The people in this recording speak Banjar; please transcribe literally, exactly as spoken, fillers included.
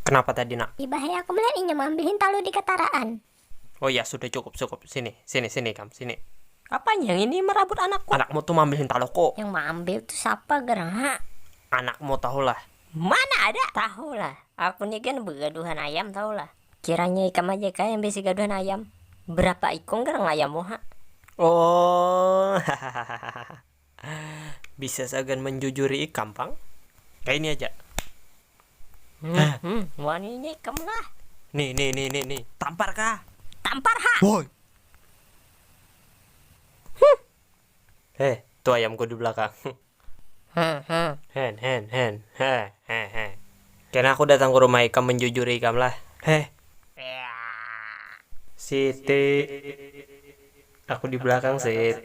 Kenapa tadi, Nak? Ibahaya aku melihat inya maambil hintalu di kataraan. Oh ya, sudah, cukup, cukup. Sini, sini, sini, kam, sini. Apa yang ini merabut anakku? Anakmu tuh maambil hintalu ko. Yang maambil tuh siapa gerang, ha? Anakmu tahulah. Mana ada? Tahulah. Aku ni kan begaduhan ayam, tahulah. Kiranya ikam aja kah yang bisi gaduhan ayam. Berapa ikung gerang ayammu, ha? Oh. Bisa sagan menjujuri ikam, pang. Kayak ini aja. Hmm, hmm, waninya ikam lah. Nih, nih, nih, nih, nih. Tampar kah? Tampar, ha? Boy. Heh, tuh ayamku di belakang. Hmm, hmm. Hen, hen, hen. Heh, heh, heh. Kena aku datang ke rumah ikam menjujuri ikam lah. Heh. Siti. Aku di belakang, Sit.